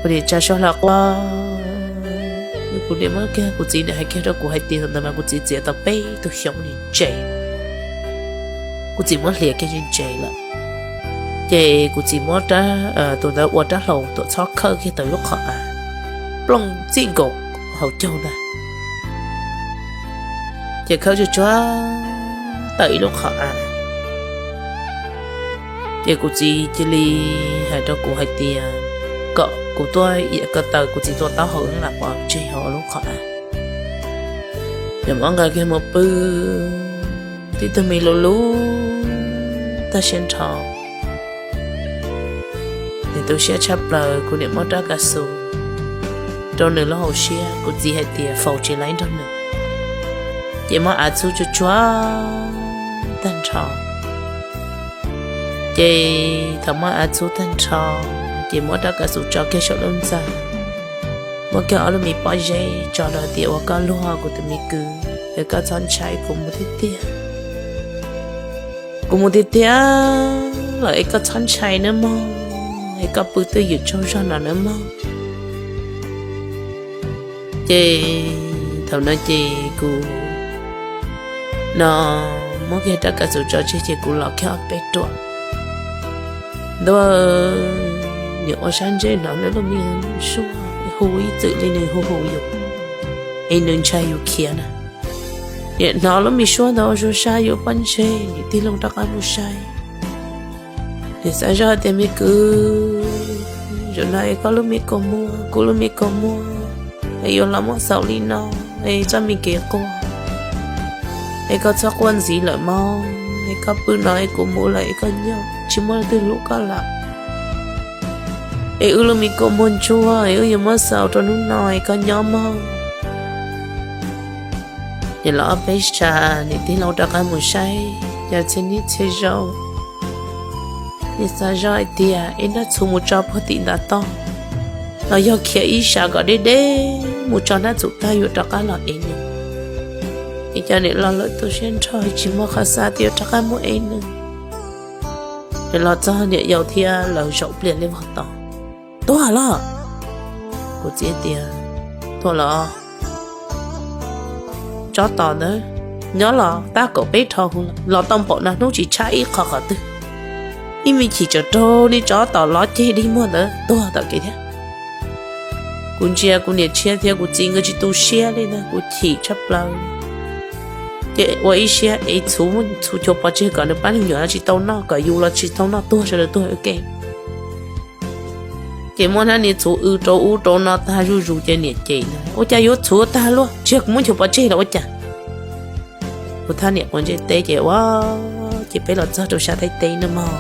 Kuv niam tsa suab hlo quaj, kuv niam muab kiag, kuv txiv niam hais kiag rau kuv hais tias thaum ntawd mas kuv txiv txiav tau peb tug xyoob ntse, kuv txiv muab hliav kiag ntse lawm. Ces kuv txiv muab tus ntawd ua rab hlau tuam txhob khawb kiag tau lub qhov av, plooj txij nkaus hauv caug ntag. Ces khawb tsuag tsuag tawm ib lub qhov av. Ces kuv txiv cia li hais rau kuv hais tias kom kuv tuaj iam ko taw, kuv txiv tua taub hau lam pov tseg hauv lub qhov av. Ces muab nqa kiag mus pw, tib tug me lus lub tag siab nrho. Nws tu siab tshaj plaws, kuv niam muab rab kav xus rau nws lub hauv siab, kuv txiv hais tias faus tsis laib nrog nws. Ces muab av txhub tsuag tsuag tag nrho. Ces thaum muab av txhub tag nrho, ces muab rab kav xus tso kiag saum lub ntxa, muab kiag ob lub me pob zeb tso rau tias ua koj luag kuv tus me kwv, es koj txhob ntshai, kuv mus tiag tiag. Kuv mus tiag tiag lawm es koj txhob ntshai nawb mog, es koj pw twj ywm tsaug zog no nawb mog. Ces thaum no ces kuv no muab kiag rab kav xus tso tseg ces kuv los kiag ob peb ruam. Ntuj, niam ua sab ntsej hnov nws lub me suab hu ib txwm li nws hu hu yus, es nws ntshai yus khiav na. Niam hnov lub me suab ntawd ua suab sab yuav pob ntseg, niam tig loo rov qab mus saib. Niam xav zoj tias me kwv, zaum no es koj lub me kua muag, kuv lub me kua muag, es yuav los muab xaus li no, es txoj me kev quaj, es koj txhob quaj ntxiv lawm mog, es koj pw no es kuv mus lawm es koj nyob tsis muaj leej twg hlub koj lawm. Es wb lub me kua muag ntsuag es wb yuav muab xaus rau hnub no es koj nyob mog. Niam los ob peb sab, niam tig loo rov qab mus saib, yog txhia niaj txhia zaus, niam xav zoj hais tias es nab txhuv mus tso puag tim ntav toj, los yog khiav ib sab kom deb deb mus tso nab txhuv tag yuav rov qab los ev nws. Es cas niam los lawm tu siab nrho tsis muaj qhov xav tias yuav rov qab mus ev nws. Niam los txog niam yaus thiab lawv zaum pliag li vog tod. Tuag los? Kuv txiv tias, tuag los. Tsob tos ntawd nyob los tab kaum peb rho hu los tau npaum no hnub tsis tshab ib qho qhov twg. Ib me chim tsam raug niag tsob tos lov ceg dig muag ntawd tuag tom kev thiab. Kuv ntsia kuv niam tshiab thiab kuv txiv nkawd tsis tu siab li ntag, kuv chim tshaj plaws. Ces ua ib siab es txhuv, txhuv cuag pov tseg kom nws pab nws nyuam tsis tau noj, kom yus los tsis tau noj, tuag sawv daws tuag ua ke. Ces muab hnab niag txhuv w rau ub rau no tag zuj zus ces niam cem na, ua cas yuav txhuv tag luaj, tsis yog kuv muab cuag pov tseg los ua cas? Kuv thaj niam quav ntsej teb ces ua, ces peb los txog rau sab Thaib teb no mog.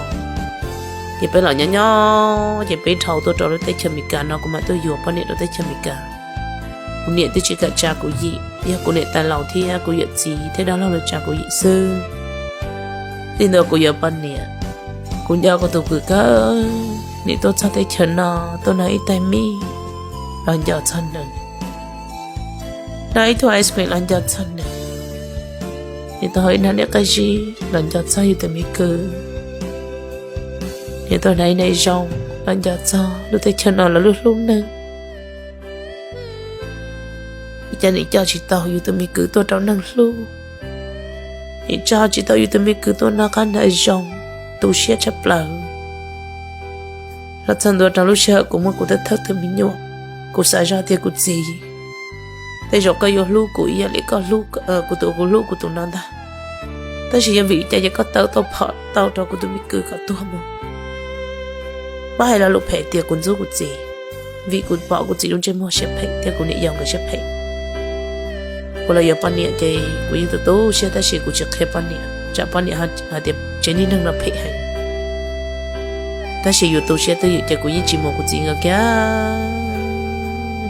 Ces peb los nyob nyob ces peb dhau tuaj rau lub teb chaws Amelikas no kuv mam tuaj yuav poj niam rau teb chaws Amelikas. Kuv niam twb tsis kam tsa kuv yim, yog kuv niam tais laus thiab kuv yawm txiv thiab dab laug lawv tsa kuv yim xwb. Txij ntawd kuv yuav poj niam, kuv nco kuv tus kwv kawg, nim tuaj txog teb chaws no, tuaj noj ib tais mij los nco txog nws, noj ib tug ice cream los nco txog nws, nim tuaj haus ib hnab niam qab zib los nco txog yus tus me kwv, nim tuaj hnav ib hnav zoo los nco txog lub teb chaws no los lub hlub neeg. Cas nim coj tsis tau yus tus me kwv tuaj rau neeg hlub, nim tso tsis tau yus tus me kwv tuaj noj qab hnav zoo, tu siab tshaj plaws. Los txog ntua rau lub sij hawm kuv muaj kuv thawj thawj tus me nyuam, kuv xav zoj tias kuv txiv, tej zaum koj yuav hlub kuv ib yam li koj hlub kuv tus, kuv hlub kuv tus no ntag. Tab sis yog vim li cas ces koj tawb tau phom tau rau kuv tus me kwv kom tuag mus? Muab hais lo lus phem tias kuv ntxub kuv txiv, vim kuv pom kuv txiv lub ntsej muag siab phem thiab kuv niam yau nkawd siab phem. Kuv los yuav poj niam ces kuv yeej tu tu siab tab sis kuv tsis qhia poj niam, tsam poj niam hais tias tsev niag neeg no phem heev. Tab sis yus tu siab twj ywm ces kuv yeej tsis mus kuv txiv nkawd kiag,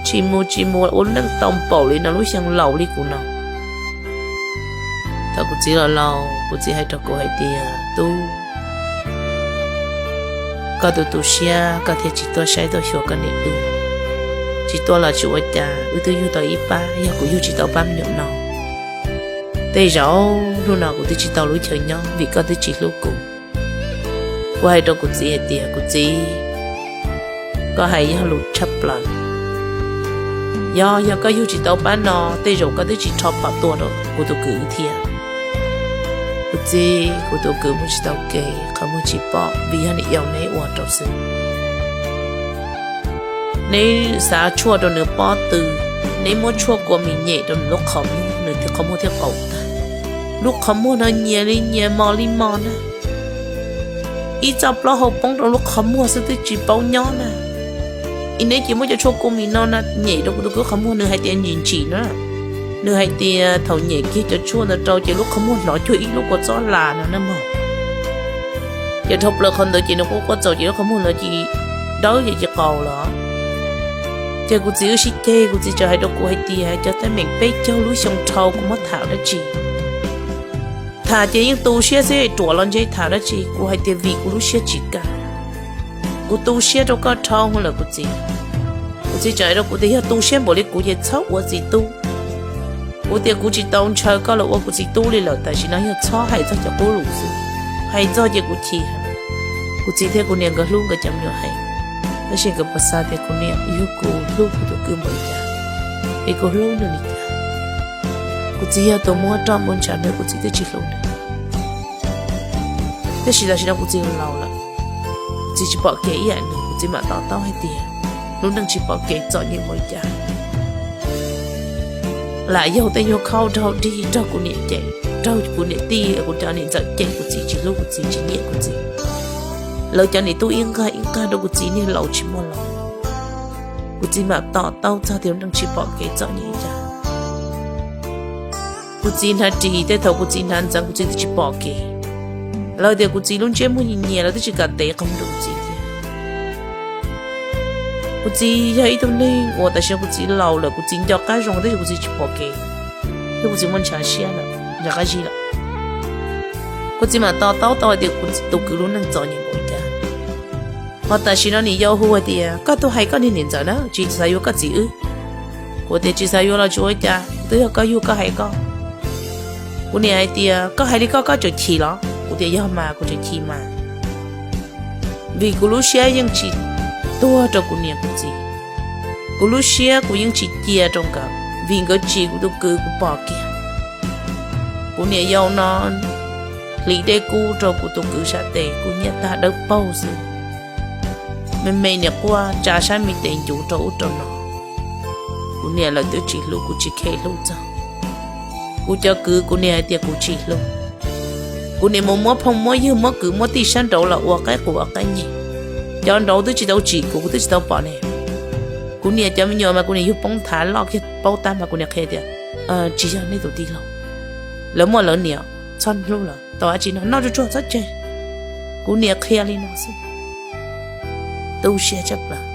tsis mus tsis mus ua neej tau npaum li no lub xyoo laus li kuv no. Thaum kuv txiv los laus kuv txiv hais rau kuv hais tias, tub, koj tu tu siab koj thiaj tsis tuaj saib tuaj xyuas koj niam wb. Tsis tuaj los tsis ua cas, wb twb yug tau ib pab, yog kuv yug tsis tau pab me nyuam no, tej zaum hnub no kuv twb tsis tau lub chaw nyob vim koj twb tsis hlub kuv. Kuv hais rau kuv txiv hais tias, kuv txiv, Koj hais yog lus tshaj plaws. Yog, yog koj yug tsis tau pab no, tej zaum koj twb tsis rho phom tua rau kuv tus kwv thiab. Kuv txiv, kuv tus kwv mus tsis tau kev, qhov muag tsis pom vim yog niam yau neb ua rau xwb. Neb xav tshuaj rau nws pob tw, neb muab tshuaj kua mis nyem rau nws lub qhov muag, nws thiaj qhov muag thiaj qaum tag. Lub qhov muag no nyias li nyias mos li mos na. Ib txoj plaub hau poob rau lub qhov muag xwb twb tsis paub nyob na. Ib neb ces muab cov tshuaj kua mis no na nyem rau kuv tus kwv qhov muag, nws hais tias ntsim ntsim na. Nws hais tias thaum nyem kiag cov tshuaj ntawd rau ces lub qhov muag hnov cuag ib lub kua txob las no na mog. Ces dhau plaws qhov ntawd ces nws quaj quaj txaus ces lub qhov muag ntawd ces dawb ces cia qaus lawm. Ces kuv txiv wb sib ceg, kuv txiv txawm hais rau kuv hais tias cov teeb meem peb caug lub xyoo dhau kuv muab tham dab tsi. Tham ces yeej tu siab xwb, ruam los ntshe tham dab tsi. Kuv hais tias vim kuv lub siab tsis kam, kuv tu siab rau koj dhau lawm kuv txiv. Kuv txiv txawm hais rau kuv tias yog tu siab npaum li kuv ces txhob ua txiv tub. Kuv tias kuv tsis tau ntshaw koj los ua kuv txiv tub li lawm, tam sim no yog txhob hais txog cov qub lus xwb, hais txog ces kuv chim. Kuv txiv thiab kuv niam nkawd hlub nkawd cov me nyuam heev, tab sis nkawd puas xav tias kuv niam yug kuv hlub kuv tus kwv npaum li cas, es kuv hlub nws li cas. Kuv txiv yog tus muab roj muab ntshav nws, kuv txiv twb tsis hlub nws. Tab sis tam sim no kuv txiv laus lawm, kuv txiv tsis pom kev ib yam nws, kuv txiv mam to taub hais tias lub neej tsis pom kev txom nyem npaum li cas. Lam yaug tej nyuag khau raug dig raug kuv niam cem, raug kuv niam tij kuv cov niam ntxawm cem, kuv txiv tsis hlub kuv txiv, tsis nyiam kuv txiv. Lawv cov niam tub ib nqag ib nqag rau kuv txiv niag laus tsis muaj laus. Kuv txiv mam to taub txog tias lub neej tsis pom kev txom nyem li cas. Kuv txiv hnav ris tej thaum kuv txiv hnav ntxeev kuv txiv twb tsis pom kev. Lawv tias kuv txiv lub ntsiab muag nyias nyias lawv twb tsis kam tev qhov muag rau kuv txiv thiab. Kuv txiv yog ib tug neeg uas tam sim no kuv txiv laus lawm, kuv txiv nco qab zoo tab sis kuv txiv tsis pom kev, thiab kuv txiv muaj ntshav siab lawm, ntshav qab zib lawm. Kuv txiv mam to taub tau hais tias kuv tus kwv lub neej txom nyem npaum li cas. Ho tam sim no niam yau hu hais tias koj tuaj hais koj niag niam ntxawm na, tsis xav yuav koj txiv wb. Kuv tias tsis xav yuav los tsis ua li cas, twb yog koj yug koj hais koj. Kuv niam hais tias koj hais li koj, koj tseem chim los? Kuv tias yog mas, kuv tseem chim mas. Vim kuv lub siab yeej tsis tuag rau kuv niam kuv txiv, kuv lub siab kuv yeej tsis cia rau nkawd, vim nkawd tsim kuv tus kwv kuv pom kiag. Kuv niam yau no hliv dej kub rau kuv tus kwv sab tes, kuv nyiaj tag dawb paug xwb. Me me niam quaj tsa sab me tes ncuv rau ub rau no. Kuv niam lawv twb tsis hlub, kuv tsis kheev hlub txog. Kuv cov kwv kuv niam hais tias kuv tsis hlub. Kuv niam mus muab phooj muab ywg muab kwv muab tij sab nraud los ua qaib qus ua qaib nyeg. Cov nraud twb tsis tau tsim kuv, kuv twb tsis tau pom ne. Kuv niam cov me nyuam mas kuv niam yug poob thav loj kiag paub tab mas kuv niam qhia tias tsis yog nej tus tij laug, lawv muaj lawv niam, txhob hlub lawv, tau dab tsi no noj tsuag tsuag txhob tseg. Kuv niam qhia li no xwb, tu siab tshaj plaws.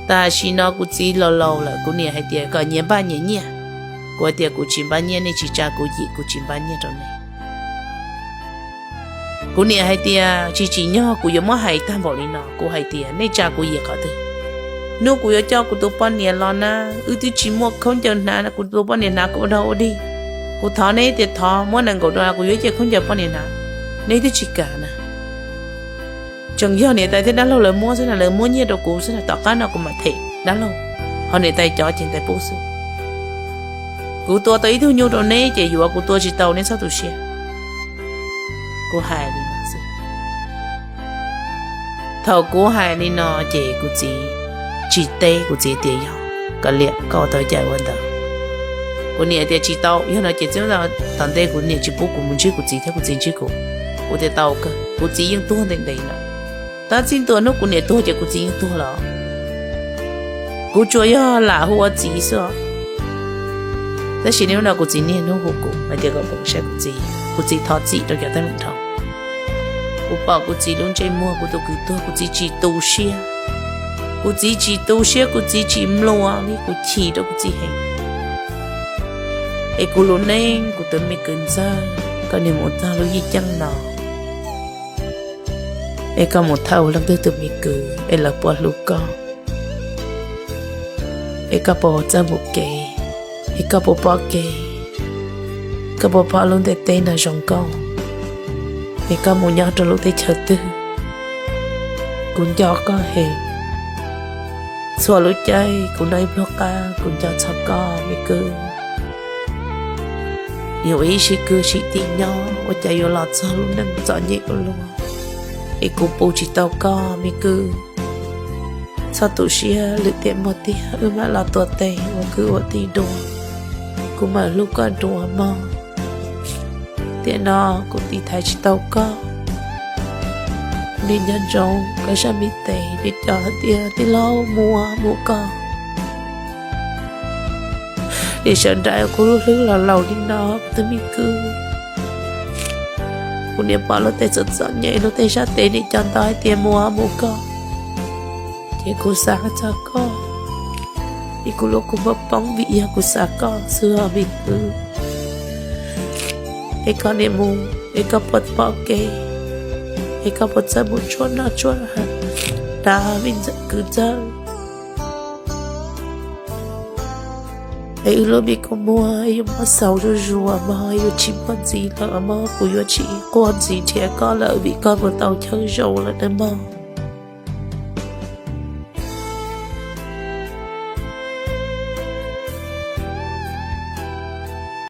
Tam sim no kuv txiv laus laus lawm, kuv niam hais tias kom nyias npaj nyias nyiaj. Kuv hais tias kuv tsis npaj nyiaj, nej tsis tsa kuv yim kuv tsis npaj nyiaj rau nej. Kuv niam hais tias tsis tsim nyog kuv yuav muab hais tag npaum li no, kuv hais tias nej tsa kuv yim qhov twg? Hnub kuv yuav coj kuv tus poj niam los na, wb twb tsis muaj khaub ncaws hnav, kuv tus poj niam hnav kuv ua dog ua dig. Kuv thov nej tias thov muab nees nkaum dollar kuv yuav ib ce khaub ncaws poj niam hnav, nej twb tsis kam na. Tseem yog niam tais thiab dab laug lawv muab xwb na, lawv muab nyiaj rau kuv xwb na, tom qab no kuv mam them dab laug, ho niam tais cov ces niam tais pub xwb. Kuv tua tau ib tug nyuj rau neb ces yuav, kuv tua tsis tau neb txhob tu siab. Kuv hais li no xwb. Thaum kuv hais li no ces kuv txiv tsis teb, kuv txiv tias yog kav liam, koj ua tau cas ua ntawd. Kuv niam tias tsis tau, yog no ces txij tom ntej kuv niam tsis pub kuv mus ntsib kuv txiv thiab kuv txiv ntsib kuv. Kuv tias tau kawg, kuv txiv yeej tuag ntev ntev lawm. Tab txij ntua hnub kuv niam tuag ces kuv txiv yeej tuag lawm. Kuv tsuas yog lam hu ua txiv xwb os. Tab sis niaj hnub no kuv txiv niaj hnub hu kuv hais tias kom kuv saib kuv txiv, kuv txiv thov txim rau cov teeb meem dhau. Kuv pom kuv txiv lub ntsej muag, kuv tus kwv tuag, kuv txiv tsis tu siab. Kuv txiv tsis tu siab, kuv txiv tsis mluas li, kuv chim rau kuv txiv heev. Es kuv lub neej, kuv tus me kwv ntxawg, koj niag mus txog lub yij ceeb no, es koj mus thawj leej twg tus me kwv es lawv puas hlub koj? Es koj puas txawj mus kev? Es koj puas pom kev? Koj puas pom lub ntiaj teb no zoo nkauj? Es koj mus nyob rau lub teb chaws twg? Kuv nco koj heev. Txhua lub caij kuv noj ib pluag qab kuv nco txog koj me kwv. Yuav ua ib sim kwv sim tij nyob ua cas yuav los txog lub neej txom nyem ua luaj, es kuv pum tsis tau koj me kwv. Txhob tu siab, lwm tiam muaj tiag wb mam los tuav tes ua kwv ua tij dua, kuv mam hlub koj dua mog. Tiam no kuv tiv thaiv tsis tau koj. Kuv nim nco ntsoov koj zaj me tes, nim cov hais tias tij laug, muaj mus koj. Nim sawv nraim kuv lub hlwb los laus li no, kuv tus me kwv. Kuv nim pom luag tej txom txom nyem, luag tej zaj tes nim cov ntawd hais tias muaj mus koj, ces kuv xav txog koj, es kuv lub kua muag poob vim yog kuv xav koj xwb os me kwv. Es koj nim mus es koj puas pom kev, es koj puas txawj mus tshuaj noj tshuaj hnav me kwv ntxawg? Es wb lub me kua muag yuav muab xaus zuj zus mog, yuav tsis muaj ntxiv lawm mog, kuv yuav tsis quaj ntxiv nrhiav koj lawm vim koj mus tau chaw zoo lawm nawb mog.